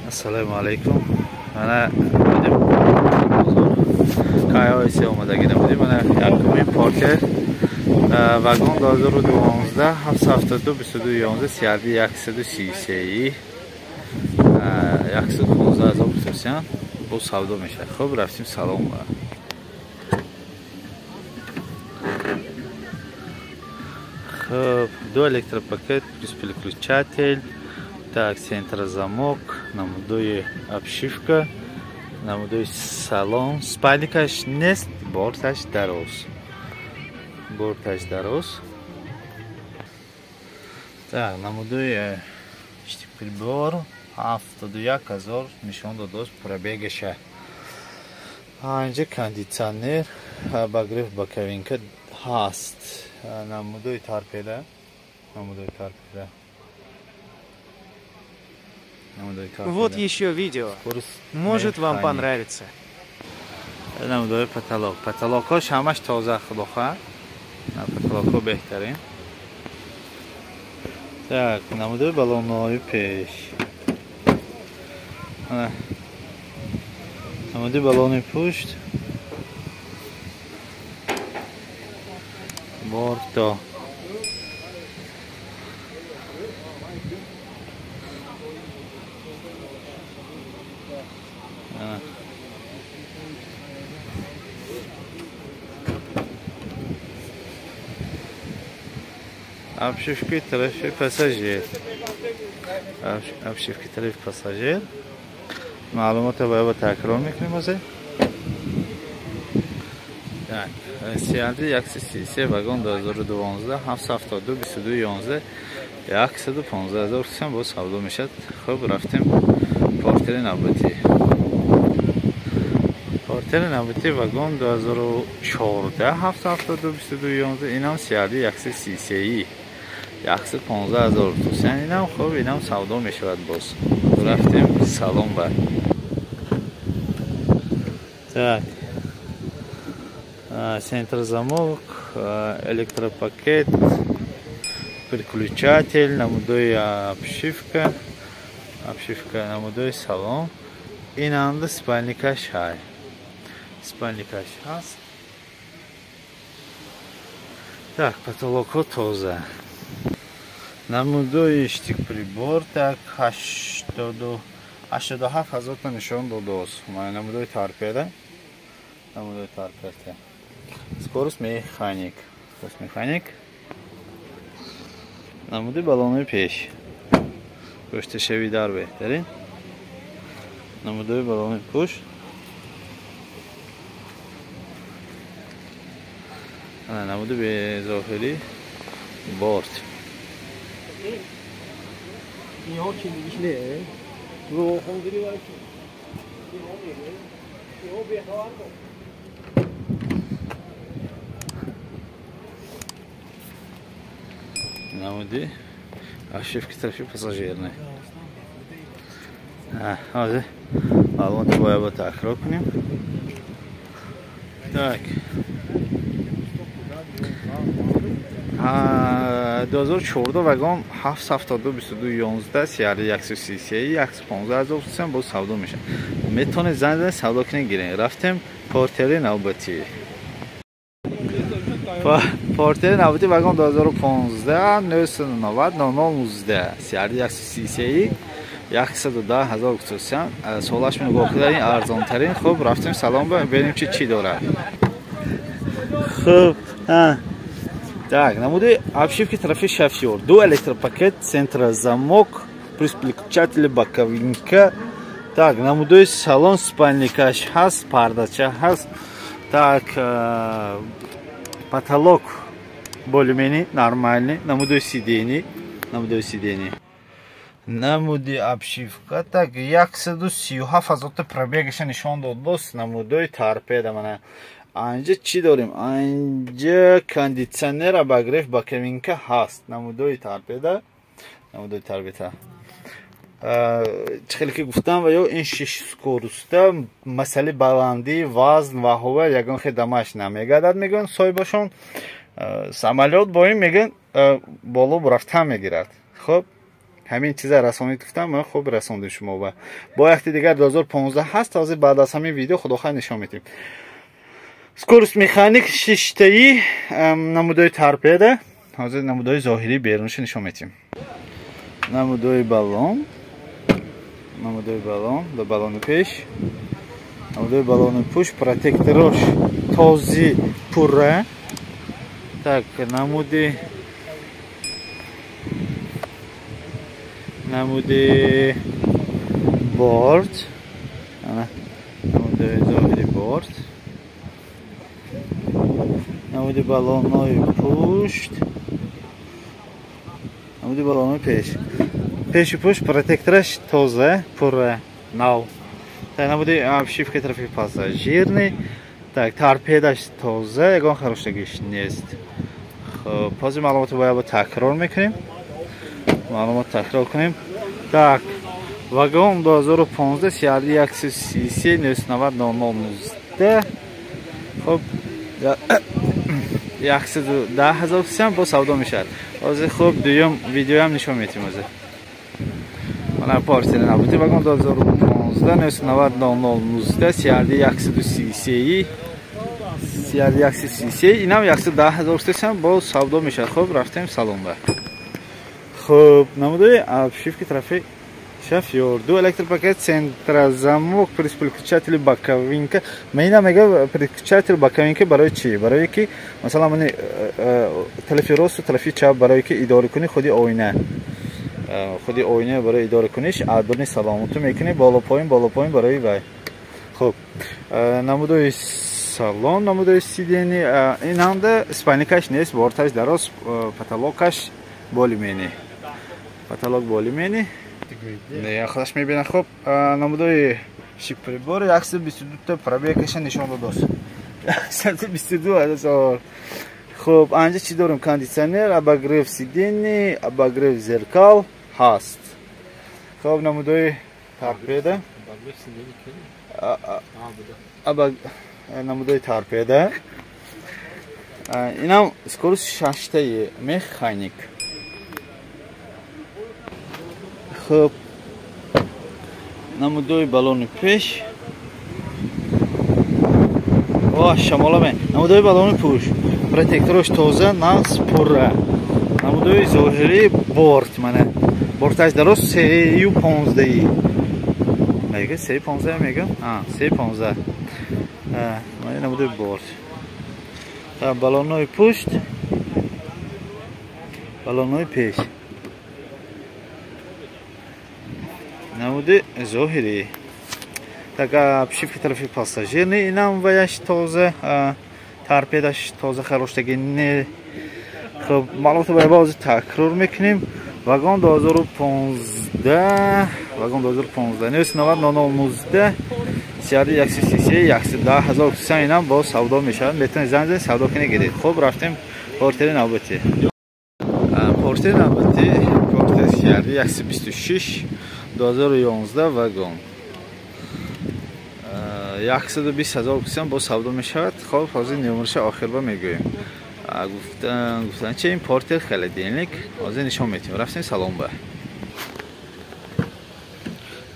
Ассалому алайкум. Мана кайоси омадагӣ набудем. Мана якумин Портер вагон 2012 772 22 11 CRV 133 115 ҳазор гуфтасиям бо савдо мешавад. Хуб, рафтим салом. Хуб, ду электропакет плюс переключатель. Так, центрозамок, намудои обшивка, намудои салон, спальникаш нест, борташ дароз. Борташ дароз. Так, намудои прибор 71 ҳазор нишон додост пробегаша. Инҷа кондитсионер, обогрев боковинка ҳаст. Намудои торпеда, намудои торпеда. Вот еще видео. Может, вам понравится. Намудои потолок. Потолокҳош ҳамаш тоза, худохоҳ. Потолокҳо беҳтарин. Так, намудои баллонҳои пеш. Намудои баллони пушт. Борто. Обшивки тарафи пассажир. Обшивки тарафи пассажир. Маълумотро бояд такрор мекунем ҳозир. Так, CRV 133 вагон 2012 772 22 11 115 ҳазор сом бо савдо мешавад. Хуб, рафтем Портери навбатӣ. Портери навбатӣ вагон 2014 772 22 11 инам CRV 133 115 ҳазор тусян. Инам хуб, инам савдо мешавад боз. Рафтем салон бар. Так, центрозамок, электропакет, переключатель, намудои обшивка, обшивка намудои салон. Инамда спальникаш ҳай. Спальникаш ҳаст. Так, потолокҳо тоза. Намудои штик-прибор, так, 87 ҳазорта нишон додост. Намудои торпеда. Намудои торпеда. Скорость механик. Скорость механик. Намуди баллони пеш. Гӯшташавӣ дар беҳтарин. Намудои баллони пушт. Намуди зоҳирӣ борт. Намуди обшивки тарафи пассажирни. Ҳозир маълумотро бояд такрор кунем. Так, 2014 вагон 772 22 11 CRV 133 115 ҳазор сом боз савдо мешавад. Метавонед занг занед, савдо кунед, гиред. Рафтем Портери навбатӣ. Портери навбатӣ вагон 2015 990 0019 CRV 133 110 ҳазор сом. Солаш нигоҳ кунед, арзонтарин. Хуб, рафтем салон бинем чи чӣ дорад. Хуб, так, намуди обшивки тарафи шофёр. Ду электропакет, центрозамок, плюс переключатель, боковинка. Так, намудои салон, спальникаш ҳаст, пардача ҳаст. Так, потолок более-менее нормальный. Намудои сиденье, намудои сиденье. Намуди обшивка. Так, 137 ҳазорта пробегаша нишон дод боз. Намудои торпеда мана. Анҷа чӣ дорем? Анҷа кондитсионер, обогрев, боковинка ҳаст. Намудои торпеда, намудои торпеда. Чӣ хеле ки гуфтам ва ё ин шиш скороста масъалаи баландӣ, вазн ва ҳаво ягон хел дамаш намегардад, мегӯянд соҳибашон. Самолёт бо ин мегӯянд боло рафтан мегирад. Хуб, Ҳамин чиза расонид гуфтам, ман хуб расондем шумо ба. Бо якти дигар 2015 ҳаст, ҳозир баъд аз ҳамин видео худохоҳ нишон медиҳем. Скорость механик шиштаи намудои торпеда. Ҳозир намудои зоҳирии берунашо нишон медиҳем. Намудои баллон. Намудои баллон, до баллони пеш. Намудои баллони пуш, протекторош този пурра. Так, намуди борт. Намудои зоҳири борт. Намуди баллонҳои пушт. Намуди баллонҳои пеш. Пеши пушт протектораш тоза, пурра, нав. Так, намуди обшивка тарафи пассажирный. Так, торпедаш тоза, ягон хароштагиш нест. Хуб, ҳозир маълумотро бояд такрор мекунем. Маълумот такрор кунем. Так, вагон 2015 CRD 133 990 0019. Хуб, 110 ҳазор сом бо савдо мешавад. Ҳозир хуб дуюм видеоям нишон медиҳем ҳозир. Мана портери набути вагон 2015 990 0019 CRD 133 CRD 133 инам 110 ҳазор сом бо савдо мешавад. Хуб, рафтем салон ба. Хуб, намудои обшивки тарафи шофёр, ду электропакет, центрозамок, переключатель боковинка. Ман ина мегӯям переключатель боковинка барои чӣ? Барои ки масалан ман тарафи рост ва тарафи чап барои ки идора кунӣ худи оина. Худи оина барои идора куниш адурни саломату мекунӣ боло поин, боло поин барои вай. Хуб, намудои салон, намудои сидени, ин ҳамда спальникаш нест, борташ дароз, потолокаш болимени. Потолок болимени. Не, худаш мебинад. Хуб, намудои шиприбор 122 та пробегаша нишон додааст. 122 ҳазор. Хуб, анҷа чӣ дорем? Кондитсионер, обогрев сидени, обогрев зеркал ҳаст. Хуб, намудои торпеда. Намудои торпеда. Инам скорость шаштаи механик. Хуб, намудои баллони пеш. О, шамоламе. Намудои баллони пуш. Протекторош тоза, нағз, пурра. Намудои зоҳирии борт мана. Борташ дароз 3.15. Мега 3.15 мега? А, 3.15. Мана намудои борт. Баллонҳои пушт, баллонҳои пеш. Намуди зоҳирӣ. Так, обшивки тарафи пассажирный, инам ваяш тоза, торпедаш тоза, хароштагӣ не. Хуб, маълумотро бояд боз такрор мекунем. Вагон 2015, вагон 2015 990 0019 CRD 133 110 ҳазор сом инам боз савдо мешавад. Метавонед занг занед, савдо кунед, гиред. Хуб, рафтем портери навбатӣ. Портери навбатӣ, портери CRD 126 2011 вагон 120 ҳазор сом боз савдо мешавад. Хуб, ҳозир номерша охир ба мегӯем. Гуфтан че ин портер холодильник ҳозир нишон медиҳем. Рафтем салон ба.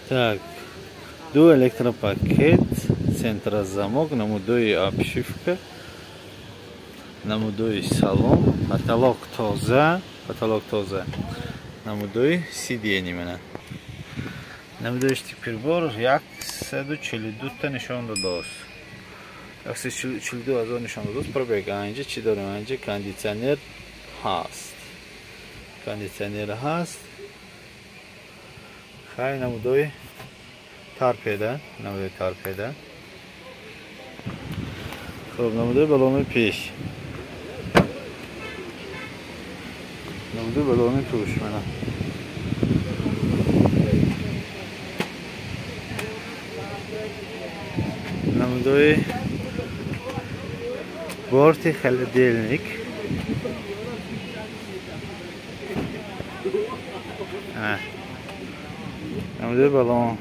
Так, ду электропакет, центрозамок, намудои обшивка, намудои салон, потолок тоза, потолок тоза, намудои сидени мана. Намудои штикпирбор 142 та нишон додааст. 142 ҳазор нишон додааст. Пробег анҷа чӣ дорем? Анҷа кондитсионер ҳаст. Кондитсионер ҳаст. Хай, намудои торпеда, намудои торпеда. Хуб, намудои баллони пеш. Намудои баллони пуш мана. Намудои борти холодильник. Намудои баллон.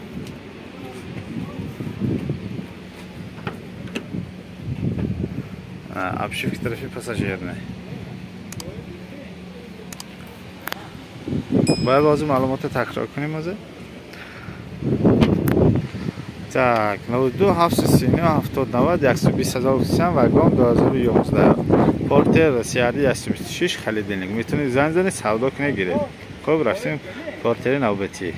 Обшивки тарафи пассажирный. Бояд бозӣ маълумотро такрор кунем ҳозир. Так, 92 739 70 90, 120 ҳазор гуфтам, вагон 2011, Портер CRD 126, холодильник. Метавонед занг занед, савдо кунед, гиред. Хуб, рафтем портери навбатӣ.